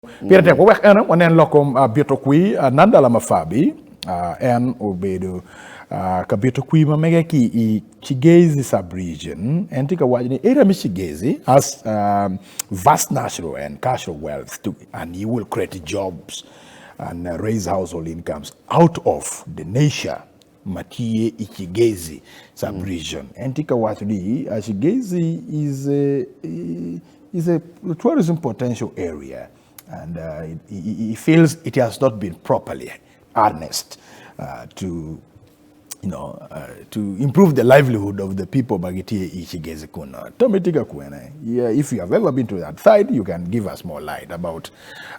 Pire tek wawek eno wanen lok kom bito kwir Nandala Mafabi en obedo ka bito kwir ma mege ki i Kigezi sub-region. En tye ka waco ni area me Kigezi has vast natural and cultural wealth to and he will create jobs and raise household incomes out of the nature ma tye i Kigezi sub-region. En tye ka waco ni Kigezi is a, is a tourism potential area and uh, he, he feels it has not been properly harnessed uh, to you know, uh, to improve the livelihood of the people ma gitye i Kigezi kuno. Tommy tye ka kwene. Yeah, if you have ever been to that side, you can give us more light about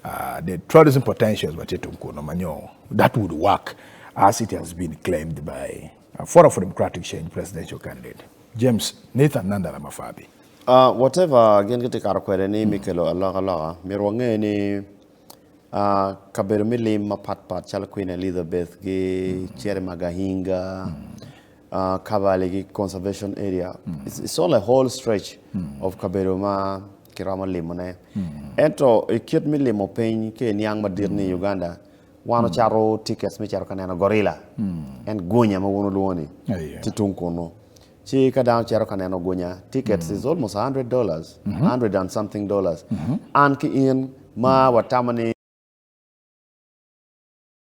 uh, the tourism potentials ma tye tung kuno manyo that would work as it has been claimed by Forum for Democratic Change presidential candidate James Nathan Nandala Mafabi. Uh, whatever gin gitye kato kwede ni me kelo alokaloka, myero wange ni uh, kabedo me lim mapat pat calo Queen Elizabeth gi Cere Magahinga, uh, Kabale gi conservation area. It's, it's all a whole stretch of kabedo ma kiromo limone. Ento i kit me limo piny ki iniang madit ni Uganda, Wan ocato tickets me cito ka neno gorilla, en gunya ma wun wulwongo ni, tye tung kunu. Ci ka dano cito ka neno gunya, tickets is almost $100, hundred and something dollars. An ki in ma watamo ni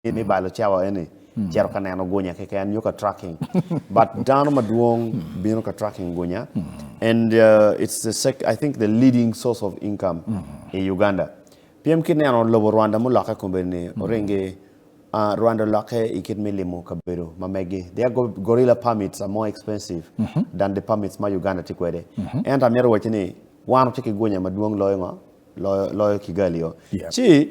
me balo cawa eni, cito ka neno gunya keken nyo ka tracking. But dano madwong bino ka tracking gunya and it's the sec I think the leading source of income i Uganda. Pyem ki neno lobo Rwanda mulokke kombeddi-ni oringi, Rwanda olokke i kit me limo kabedo ma meggi. Their gorilla permits are more expensive than the permits ma Uganda tye kwede. Ento amito wacci ni wan watye ki gunya madwong loyo ngo? Loyo, loyo Kigali-o. Ci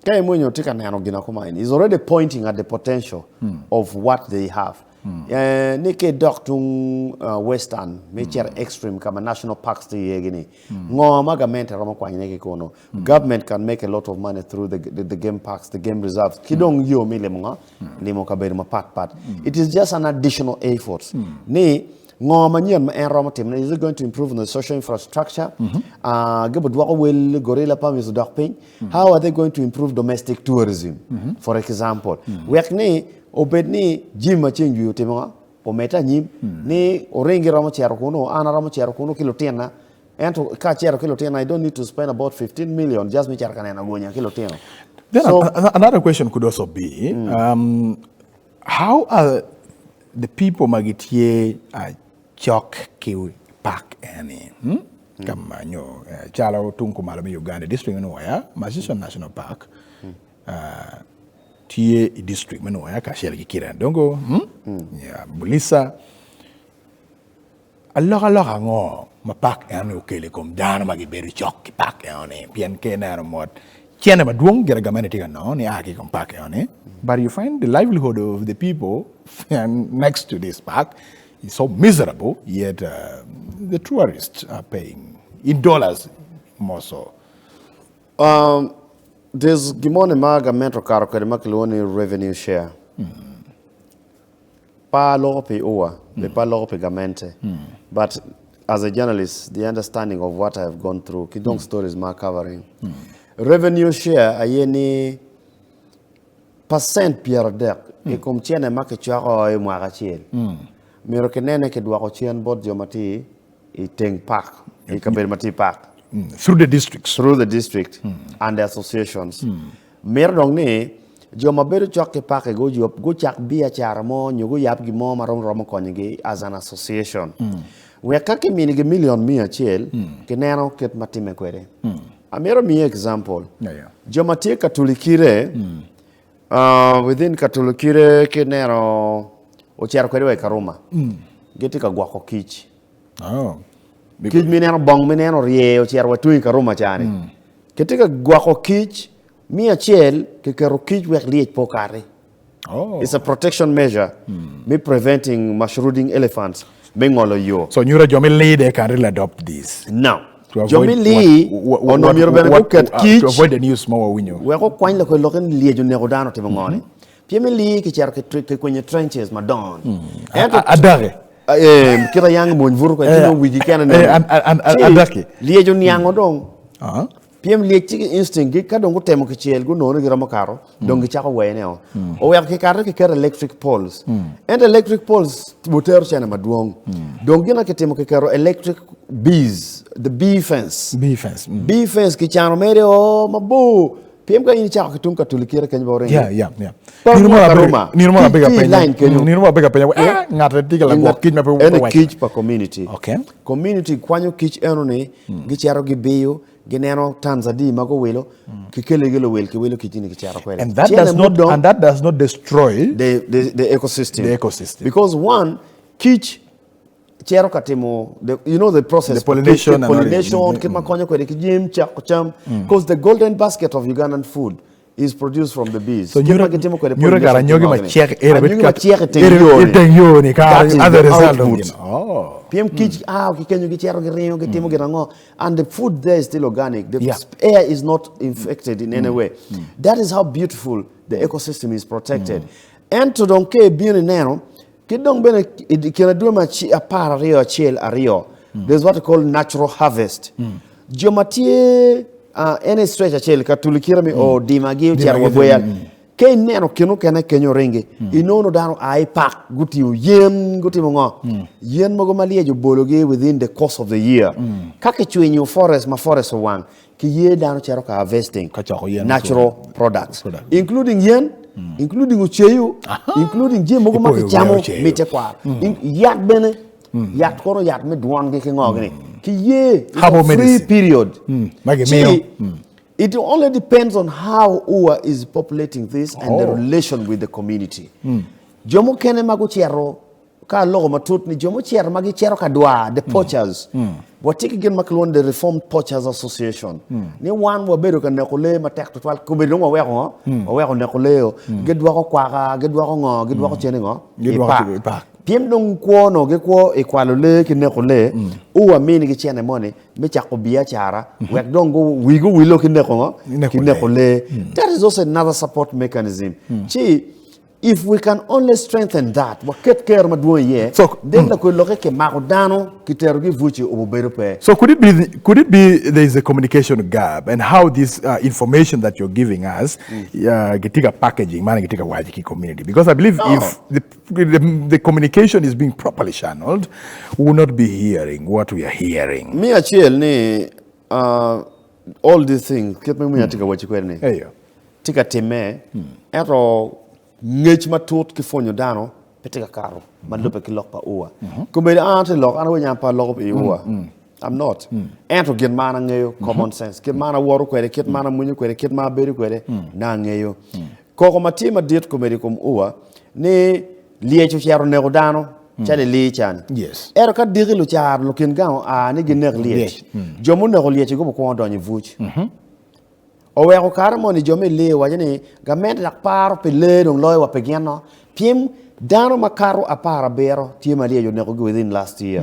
ka imwonyo tye ka neno gin akoma eni, is already pointing at the potential of what they have. Ni ka idok tung western me cito extreme ka ma national parks tye iye gini, ngo ma gamente romo kwanyone ki kunu? Government can make a lot of money through the, the, the game parks, the game reserves. Ki dong yo me limo ngo? Limo kabedo mapat pat. It is just an additional effort. Ni ngo manyen ma en romo timone? Is it going to improve on the social infrastructure? Uh, gibo dwoko wel gorilla permits odok piny. How are they going to improve domestic tourism? For example, wek ni obed ni jim ma ceng jwi otimo ngo? Omedde anyim ni oringi romo cito kunu, an aromo cito kunu ki lutinna. Ento ka acito ki lutino, I don't need to spend about 15 million just me cito ka neno gunya ki lutino. Then so, another question could also be, mm. um, how are the people ma gitye uh, cok ki park eni hmm? mm. kama nyo uh, calo tung kumalo me Uganda district me Nwoya Murchison National Park mm. uh, tye i district me Nwoya kacel ki Kiryandongo hmm? mm. yeah, Bulisa Alokaloka ango ma pak enoni okelo i kom dano ma gibedo cok ki pak enoni? Pien ka ineno mot, cente madwong gire gamente tye ka nongo nia ki i kom pak enoni, but you find the livelihood of the people next to this park is so miserable yet the tourists are paying in dollars more so. Um, there's gin moni ma gamente okato kwede ma kilwongo ni revenue share. Pe aloko pi UWA, be pe aloko pi gamente, but as a journalist the understanding of what I have gone through ki dong stories ma a covering, revenue share aye ni percent pyeradek i kom cene ma kicoko i mwaka acel myero kinene kidwoko cen bot jo ma tye i teng park, i kabedo ma tye i park. Through the districts. Through the district and the associations. Mito dong ni jo ma bedo cok ki paki guyub, gucak biacara mo nyo guyab gin mo ma romo romo konyogi as an association. Wek ka kiminigi million miya acel, kineno kit ma timme kwede. Amito miyi example. Jo ma tye Katulikire, within Katulikire kineno ocito kwede wa i Karuma, gitye ka gwoko kic. Kic mineno bong mineno orye ocito wa tung i Karuma ca-ni. Kitye ka gwoko kic miya acel kiketo kic wek lyec pe okati. It's a protection measure me preventing mashruding elephants me ngolo yo. So nyuto jo me lee they can really adopt this. Now, jo me lee onongo myero bene guket kic to avoid the news ma wawinyo. Wek okwany loko lok ni lyec oneko dano otimo ngo ni. Pien me lee kicito kikwenyo trenches madongo. Ento adaki. Eh, kita yang mony buto kwede ci nongo wigi kene nen. Ci lyec oniango dong. Pien lyec tye ki instinct gi ka dong gutemo kicel gunongo ni giromo kato dong gicako wene o. Oweko kikato kiketo electric poles. Ento electric poles wutero cene madwong. Dong gin ma kitimo kiketo electric bees, the bee fence. Bee fence. Bee fence kicano mere o mabor. Pien ka in icako ki tung ka tuli kite kenyo ba oringo. Yeah, yeah, yeah. Pa Nino mo mwaka abedo, roma. nino mo Kic abedo tye i penyo. line kenyo. Nino mo abedo penyo, eh, ngate tye ka lagwok kic ma pe Ene waco. kic pa community. Okay. Community kwanyo kic eno ni gicito gibiyo gineno tons adi ma guwilo kikeligi luwil kiwilo kic ni kicito kwede. And that Cene does not, mudong and that does not destroy the ecosystem. The ecosystem. Because one, kic cito ka timo the, you know the process The pollination and all that. pollination kit ma konyo kwede ki jim cako cam because the golden basket of Ugandan food is produced from the bees. So Kit ma nyuto gitimo kwede nyuto kara pollination anyogi timo macek gini. era Anyogi macek i teng era yo i ni. teng yo ni That kara is as a the result of output. gin. Oh. Pien kic a ki kenyo gicito giringo gitimo gin ango and the food there is still organic. The Yeah. air is not infected in any way. That is how beautiful the ecosystem is protected. Ento dong ka ibino ineno Ki dong bene i kine dwe me apararyo acel aryo, there's what we call natural harvest. Jo ma tye en i stretch acel ka tuli kite mi o dimagi ocito wa bweya. Ka ineno kin okene kenyo ringi, inongo dano a i pak gutingo yen, gutimo ngo? Yen mogo ma lyec obologi within the course of the year. Ka kicwinyo forest ma forest owang, Ki ye dano cito ka harvesting Ka coko yen natural products Product. including yen, including oceyo, including jami mogo ma Ipoyo kicamo wiya oceyo. me tekwaro. In- Yat bene, yat kono yat me dwongi ki ngo gini. Ki ye it's a Herbal free medicine. period. Ma gimiyo. Ci, it only depends on how UWA is populating this and the Oh. relation with the community. Jo mukene ma gucito Ka aloko matut ni jo mucito ma gicito ka dwar, the poachers, watye ki gin ma kilwongo ni the Reformed Poachers Association, ni wan wabedo ka neko lee matek tutwal, kobedo dong waweko ngo? Waweko neko lee-o. Gidwoko kwaka, gidwoko ngo, gidwoko cen i ngo? I Gidwoko park. i park. Pien dong kwo onongo gikwo i kwalo lee ki neko lee, uwa minigi cene moni me cako biacara wek dong wigi owilo ki neko ngo? Ki neko lee. That is also another support mechanism. Ci If we can only strengthen that, waket kero madwong iye, So, then lakwed lokke kimako dano kiterogi i buc obo bedo pe. So could it be, could it be there is a communication gap and how this uh, information that you're giving us uh, gitye ka packaging man gitye ka waco ki community because I believe No. if the, the, the communication is being properly channeled we will not be hearing what we are hearing. Me acel ni uh, all these things kit ma miyo atye ka waci kwede ni Eyo. tye ka timme ento ngec matut ki pwonyo dano pe tye ka kato ma lubbe ki lok pa UWA. Kombeddi an atye lok an awinyo an pe aloko pi UWA. I'm not. Ento gin ma an angeyo common sense kit ma an awoto kwede kit ma an amwonyo kwede kit ma abedo kwede na angeyo. Koko ma tye madit kombeddi i kom UWA ni lyec ocito oneko dano calo i lir cani. Yes. Ento ka diki lucar lukin gang oa ni ginek lyec, jo muneko lyec-ci gubikwongo donyo i buc. Oweko kare moni jo me lee waco ni gamente dok paro pi lee dong loyo wa pi gin no pien dano makato aparabiro tye ma lyec onekogi within last year.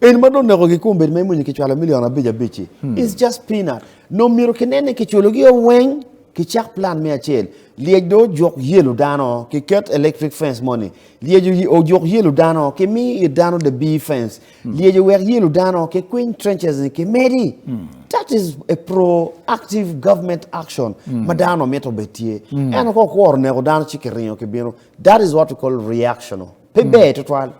Eni ma dong onekogi kombeddi ma imwonyo kicwalo million abic abic-ci is just peanut. Nongo myero kinen ni kiculogi o weng kicak plan me acel. Lyec dong ojuk yelo dano kiket electric fence moni. Lyec ojuk yelo dano kimi it dano the bee fence. Lyec owek yelo dano ki kwiny trenches ni ki medi. That is a proactive government action ma dano mito obed tye. Ento ka okworo neko dano ci kiringo kibino, that is what we call reactional. Pe ber tutwal.